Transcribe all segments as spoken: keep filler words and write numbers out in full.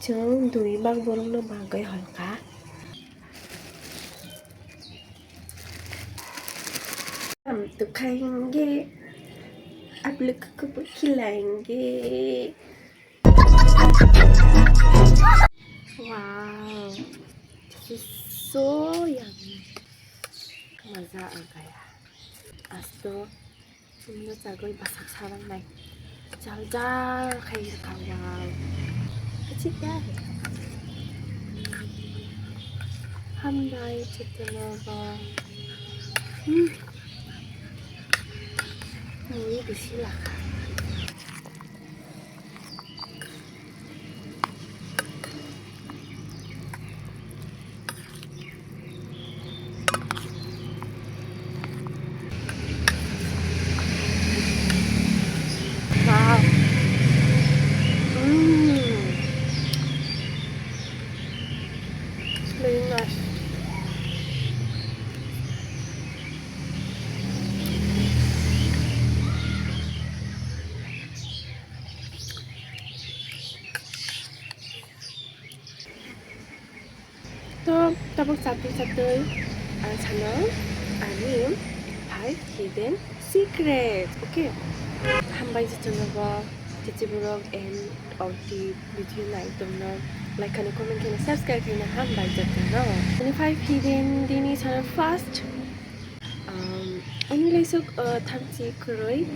Chwng dui bak borokno bagwi hol kha. Ham to khainge, abluk kuku khilainge. Wow, this is so yummy. Maza a gaya. Asto. Chwngno chagwi bwsak salangnai. Jal jal khai rwkha, wow. Kichik ya. Hambai chwtwno bo. Hmm. Mui bisi lakha. Wow. Mm. Very nice. To, tabuk chatwi chatwi ang sano ani five hidden secrets, okay? Hambai jotono bo, chichi borok and of the video naitomno like khani, comment khani, subscribe khani, hambai jotono. Ani five hidden dini sano first, Um, ani laisok, uh, thamchi kwrwi.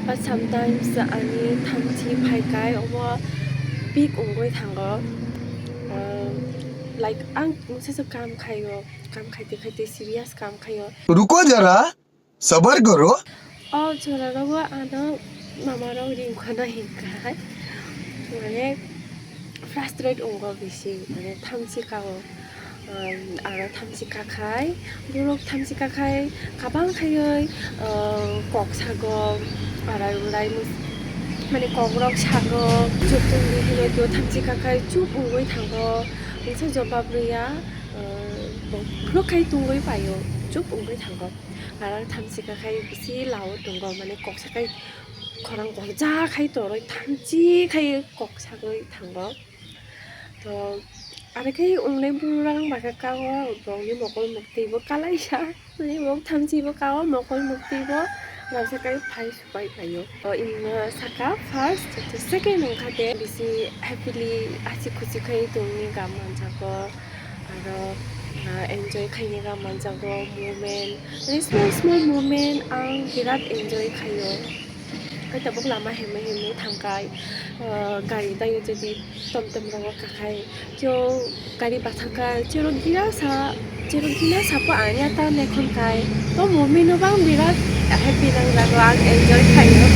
But sometimes ani thamchi phaikai omo big wngwi thango. Um, like, ang mungsa se kam khaio, kam khaite khaite serious kam khaio. Ruko jara, sabar karo. O chwrarogo ano mamarok ringkhana hinkha, mane frustrate wngo bisi, mane thamchi kao, um, aro thamchi kakhai, borok thamchi kakhai kabang khaioi, uh, kok sago, arai urai mus-, mane kokrok sago, chukchung di hinoi kio thamchi kakhai chup wngoi thango, mungsa jobab rwya, uh, bo phuru khai tungoi paio, chup wngoi thango. Aro thamchi kakhai bisi lao tongo, mane kok sakai khorang gorja khai toroi thamchi khai kok sagoi thango. To aro khai wngnai borok baka kao, bongni mokol muktwi bo kalaisa, mane bo thamchi bo kao, mokol muktwi bo rasa kai phai supai phaio. To imno saka first, to second wngkha de bisi happily achi khuchi khai tongni gam manjago. Aro, ah, enjoy khainai rok manjago moment, mane small small moment ang birat enjoy khaio. Khe tabuk lama himwi himwi thangkhai, ah, gari taio jodi tom tom rogo kakhai, chwng gari bathangkhai, chwrok gina sa, chwrok gina sapo anya ta nekhon khai. To moment no bang birat happy nangjago, ang enjoy khaio.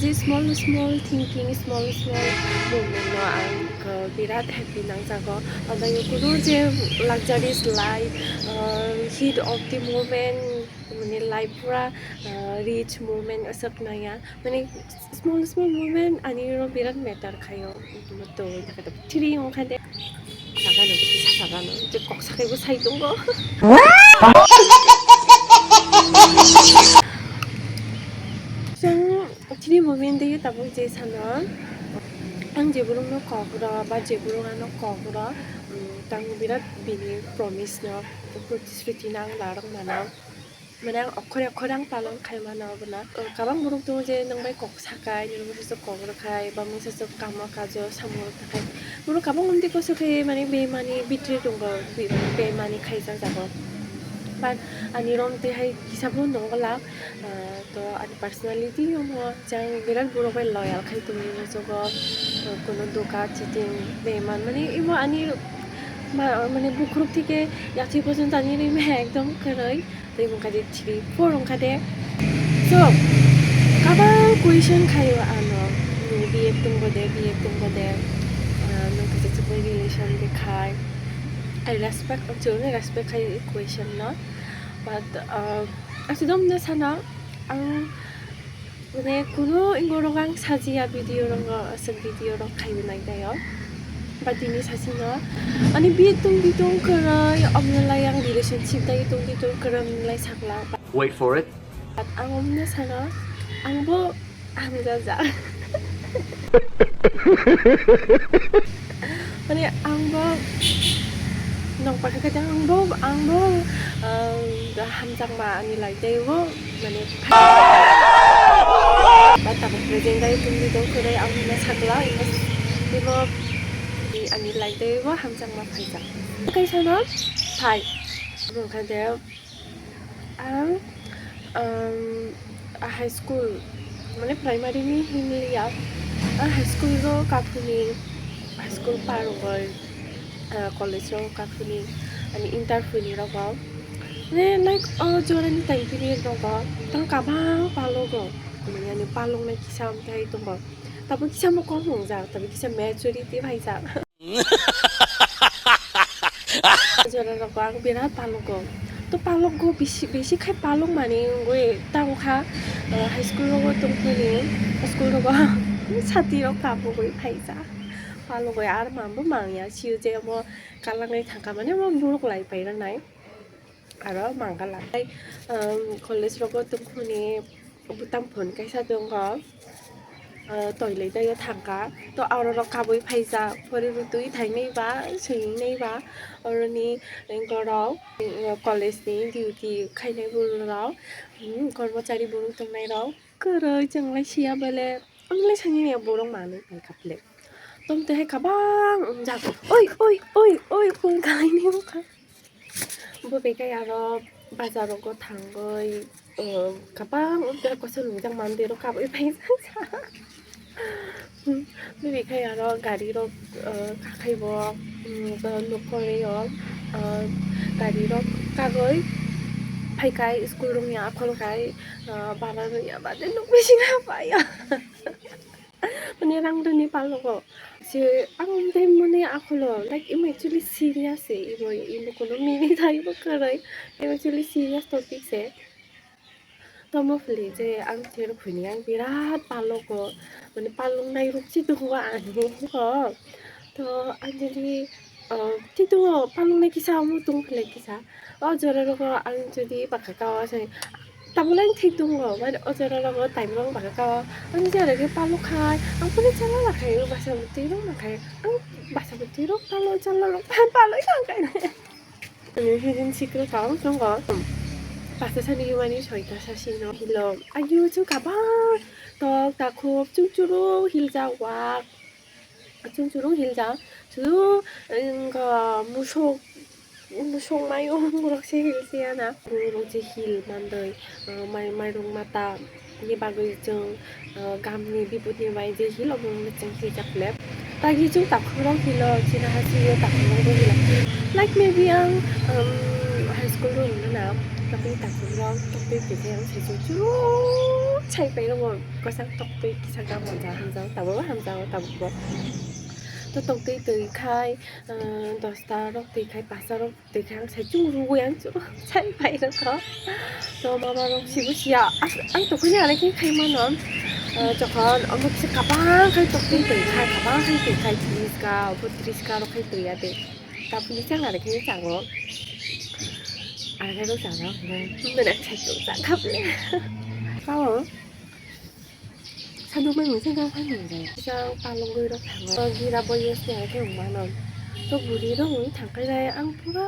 Je small small thinking, small small moment no ang Khe birat happy nangjago. Omo kunu je luxurious life, uh, heat of the moment, mane life pura, uh, rich moment aswk nangya. Mane small small moment ani oro birat matter khaio. To three wngkha de. Sakano, sakano, je kok sakai bo sai tongo. Chwng Tini moment de tabuk je sano, ang je borokno kok rw ba je borok ano kok rw, um, tang birat bini promise no, protishruti no ang larok mano. Mane ang okhore okhore ang palon khai mano abono. Uh, kabang borok tongo je nwng bai kok sakai, nini bai kok rwkhai, ba mungsa swk kamo kajo samung rok takhai. Borok kabang omtwi koso khe mane bemani bitri tongo, be-, bemani khaijak jago. But ani rom twi hai kisa bo nongo la. Ah, to ani personality omo, je ang birat borok bai loyal khai tongwi muchugo, to kuno doka cheating bemani, mane imo ani ma-, mane bukhuk theke yathwi pojonto ani rimi hai ekdom kwrwi, tei wngkha de three, four wngkha de. So, kabang question khaio ano, "Nini B F tongbo de, B F tongbo de, ah, nwng kaisa chukui relation de khai?" I respect, actually respect khai question no, but, ah, Aswk dom no sana, ang mane kuno ingorok ang sajiya video rok, aswk video rok khaiwi nai taio. But tini sasino ani B F tong bitong kwrwi, omnalai ang relationship dai tong bitong kwrwi lai sakla. Wait for it. But ang omno sana, ang bo hamjajak. Mane ang bo nokbar khe ang bo, ang bo, um, hamjakma ani lai tei bo, mane ba tabuk present dai tungwi tong khwrwi ang hwnna sakla, hwnna tei bo ani lai tei bo hamjakma phaijak. Kaisa no phai. Wngkha de, Ang, um, a high school, mane primary ni hinliya, a high school ro kaphuni, high school par rogoi, ah, college ro kaphuni, ani inter phuni rogo. Ne, like, o jora ni time period rogo, tang kabang palogo, mane ani palong nai kisa amthai tongo. Tabo kisa mo kom wngjak, tabo kisa maturity phaijak. Jora rogo ang birat palogo. To palogo bisi, bisi khai palok mani wngwi tang kha, eh, high school rogo tongphani, school rogo sati rok kapogwi phaijak. Palogwi ar mambo mangya, siyo je amo kalangwi thangkha mani amo borok lai paina nai. Aro mangala. Tei, um, college rogo tongphani butang phone kaisa tongo. Uh, toilai tei thangkha. To aro rok kabui phaijak. Pori rutui thainai ba, swinai ba. Oroni gorok, uh, college ni duty khainai borok rok. Hmm, kormochari borok tongnai rok. Kwrwi chwnglai siya bele. Ang le sani ne borok manwi paikha ple. Tom te hai kabang wngjak. Oi, oi, oi, oi, phone kalaini wngkha. Bo bekai aro bazar rogo thangwi, uh, kabang wngjak koso nwngjak mandirok kabui paijak. Bo bekai aro gari rok, uh, kakhaibo, um, nokholio, uh, gari rok kagwi phaikai school rokni akhol khai, uh, bara rwya bade nok bisingo phaio. Mane rang rwni palogo. Se ang tei mane akholo, like, imo actually serious se, imo, imo kono mini thai bo kwrwi. Imo actually serious topic se. Tomo phili je ang cherok phini ang birat palogo. Mane palongnai rukchi tongo ani. Ko. To ang jadi, uh, thik tongo, palongnai kisa omo tong philai kisa. O jora rogo ang jodi baka kao sai, tabole ang thik tongo, mane o jora rogo time rok baka kao. Ang jora khe palok khai, ang phone chala lakhai, basa bwtwi rok nakhai, ang basa bwtwi rok palo chala rok palo thang khai. Ani hidin sikro kao tongo. Pasta sani himani soita sasino hilo. Ayu chu kabang tok takhuk chukchuru hiljak wak. Chwng chwrwng hiljak, chwng wngkha musuk, musuk mayung borok se hil se ya na. Borok je hil mandoi, ah, mai-, mairung mata ni bagwi chwng, ah, gamni biput ni bai je hil obo wngkha chwng hiljak le. Tagi chwng takhuk rok hilo, chini hasi yo takhuk rok bo hilo. Like maybe ang, um, high school rok wngkha na, takhuk takhuk rok tongtwi tongtwi ang se chwng chwrwng sai pai rokbo. Kwchak toktwi kisa gam hamjak, hamjak, tabukbo hamjak, tabukbo. To toktwi twi khai, ah, dosta rok twi khai, pasta rok twi khai, ang sai chwng rwui ang chwng sai pai rwkha. To mama rok sibo siya, as-, ang tokhoni alai khe khai mano. Ah, jokhon omo kisa kabang khai toktwi twi khai, kabang khai twi khai, tris ka, obo tris ka rok khai twi ya de. Tabukni chang alai khe chango. Alai khe rok chango, mane sai chwng chang kha ble. Kao. Sanukmani mungsa gam phano wngjaya. Kisa palongwi rok thango. Gira bo use ni hai khe wngmano. To buri rok wngwi thangkhe lai ang pura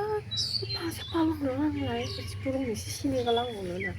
pha se palong rok ang lai. Purung ni sisi ni galang wngno na.